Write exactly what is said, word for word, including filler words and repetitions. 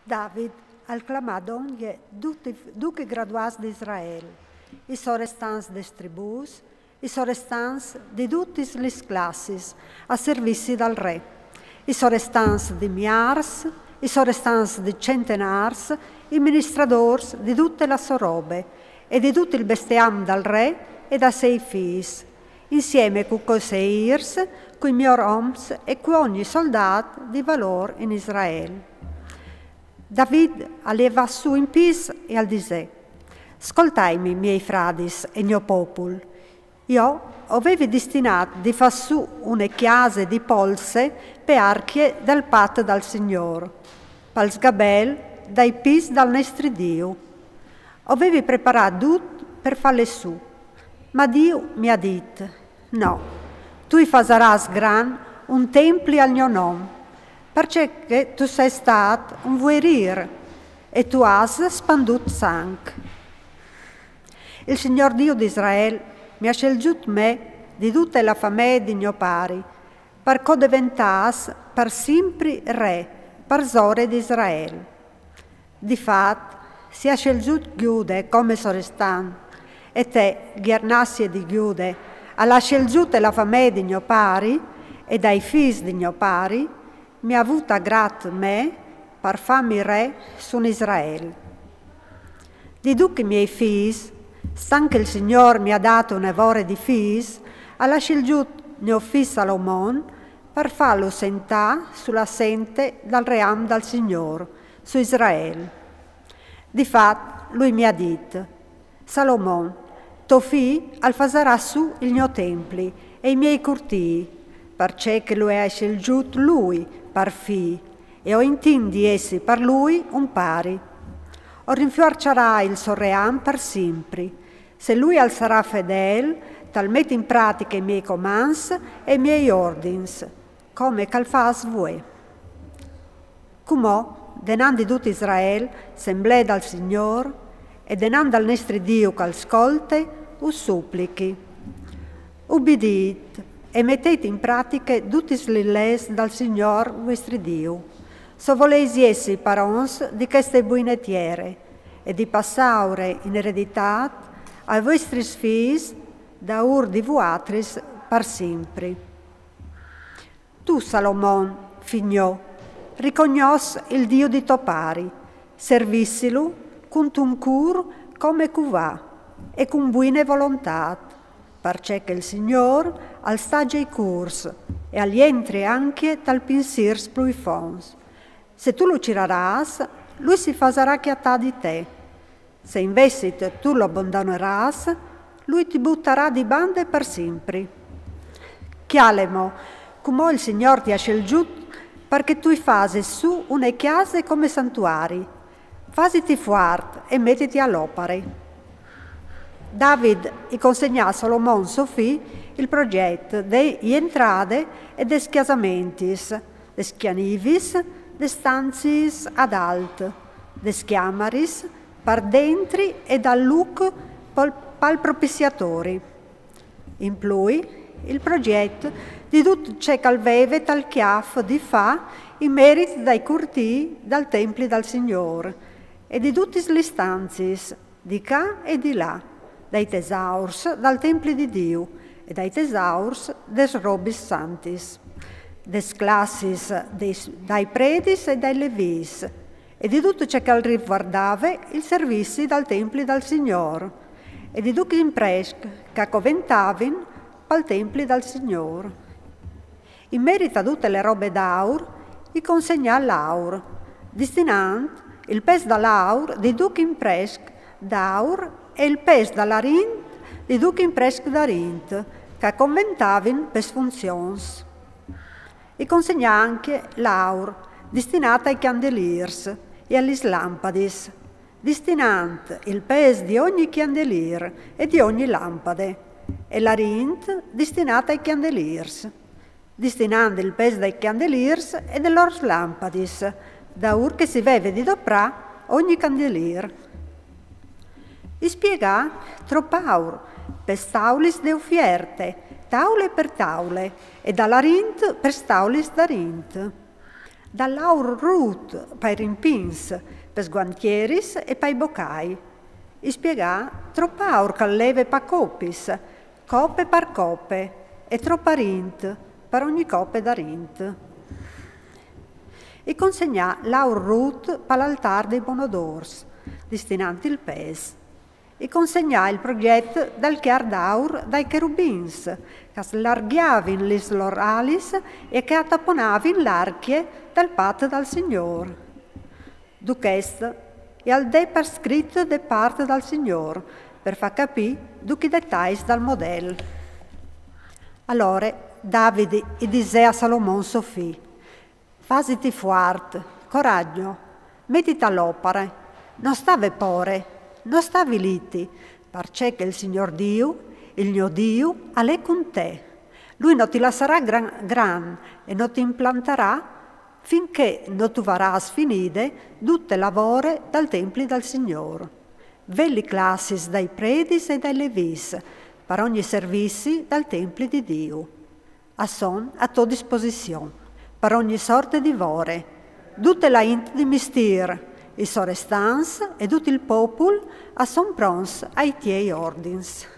David al clamà dongje ducj i graduâts di Israel, i sorestants des tribûs, i sorestants di dutis lis classis a servizi dal re, i sorestants di miârs, i sorestants di centenârs, i ministradôrs di dute la sô robe e di dut il bestiam dal re e dai sei fîs, insiemi cui conseîrs, cui miôrs oms e cui ogni soldât di valôr in Israel. David al jevà sù in pîts e al disè: Scoltaimi, miei fradis e gno popul. Jo o vevi distinât di fâ sù une cjase di polse pe arcje dal pat dal Signôr, pal sgabel dai pîts dal nestri Diu. O vevi preparât dut par fâle sù, ma Diu mi à dit: No, tu i fasarâs grant un templi al gno non, parcè che tu sês stât un vuerîr e tu âs spandût sanc. Il Signôr Diu di Israel mi à sielzût me di dute la famee di gno pari, par che o deventàs par simpri re parsore di Israel. Di fat, si à sielzût Gjude come sorestant, e te, gjernassie di Gjude, al âs sielzût la famee di gno pari e dai fîs di gno pari, mi à vût a grat me par fâmi re sun Israel. Di ducj i miei fîs, stant che il Signôr mi à dât une vore di fîs, al à sielzût gno fi Salomon par fâlu sentâ su la sente dal ream dal Signôr, su Israel. Di fat, lui mi à dit: Salomon, to fi al fasarà sù il gno templi e i miei curtîi, parcè che lu ai sielzût lui par fi, e o intint di jessi par lui un pari. O rinfuarçarà il so ream par simpri, se lui al sarà fedêl tal met in pratiche i miei comants e i miei ordins, come che al fâs vuê. Cumò, denant di dut Israel, semblee dal Signôr, e denant dal nestri Diu che al scolte, us suplichi: Ubidît e metêt in pratiche dutis lis leis dal Signôr vuestri Diu, se o voleis jessi parons di cheste buine tiere e di passâure in ereditât ai vuestris fîs daûr di vuatris par simpri. Tu, Salomon, fi gno, ricognòs il Diu di to pari, servissilu cuntun cûr come che va e cun buine volontât, parcè che il Signôr al staze i cûrs e al jentri ancje tal pinsîrs plui fonts. Se tu lu cirarâs, lui si fasarà cjatâ di te. Se invezit tu lu abandonarâs, lui ti butarà di bande par simpri. Cjalemo, cumò il Signôr ti à sielzût par che tu i fasis sù une cjase come santuari. Fasiti fuart e metiti a la opare. David i consegnà a Salomon so fi il progjet de jentrade e des cjasamentis, des cjanivis, des stanziis ad alt, des cjamaris, par dentri e dal lûc pal, pal propiziatori. In plui, il progjet di dut ce che al veve tal cjâf di fâ in merit dai curtîi dal templi dal Signôr e di dutis lis stanziis, di ca e di là, dai tesaurs dal templi di Diu e dai tesaurs des robis santis, des classis dai predis e dai levîs, e di dut ce che al rivuardave il servizi dal templi dal Signôr, e di ducj i imprescj che a coventavin pal templi dal Signôr. In merit a dute la robe d'aur, i consegnà l'aur, distinant il pes da l'aur di ducj i imprescj d'aur e il pes da l'arint di ducj i imprescj d'arint, che a coventavin pes funzions. I consegnà ancje l'aur distinât ai cjandelîrs e a lis lampadis, distinant il pes di ogni cjandelîr e di ogni lampade, e l'arint distinât ai cjandelîrs, distinant il pes dai cjandelîrs e des lôr lampadis, daûr che si veve di doprâ ogni cjandelîr. I spiegà trop aur pes taulis de ufierte, taule par taule, e da l'arint pes taulis d'arint. Dal aur rût pai rimpins, pes guantieris e pai bocai. I spiegà trop aur ch'al leve pa copis, cope par cope, e trop par int, par ogni cope darint. I consegnà l'aur rût pal altar dei bonodôrs, distinant il pes. I consegnà il progjet dal cjar d'aur dai cherubins, ch'a slargjavin lis lôr alis e che a taponavin l'arcje dal pat dal Signôr. Duchest e al dè par scrit de part dal Signôr, par fâ capî ducj i detais dal model. Alore David i disè a Salomon so fi: Fasiti fuart, coragjo, metit a l'opare, no sta vê pôre, no sta aviliti, parcè che il Signôr Diu, il gno Diu, al è cun te. Lui no ti lassarà gran, gran e no ti implantarà fin che no tu varâs finide dute la vore dal templi dal Signôr. Vê li classis dai predis e dai levîs, par ogni servizi dal templi di Diu. A son a tô disposizion, par ogni sorte di vore. Dute la int di mistîr, i sorestants e dut il popul a son pronts ai tiei ordins.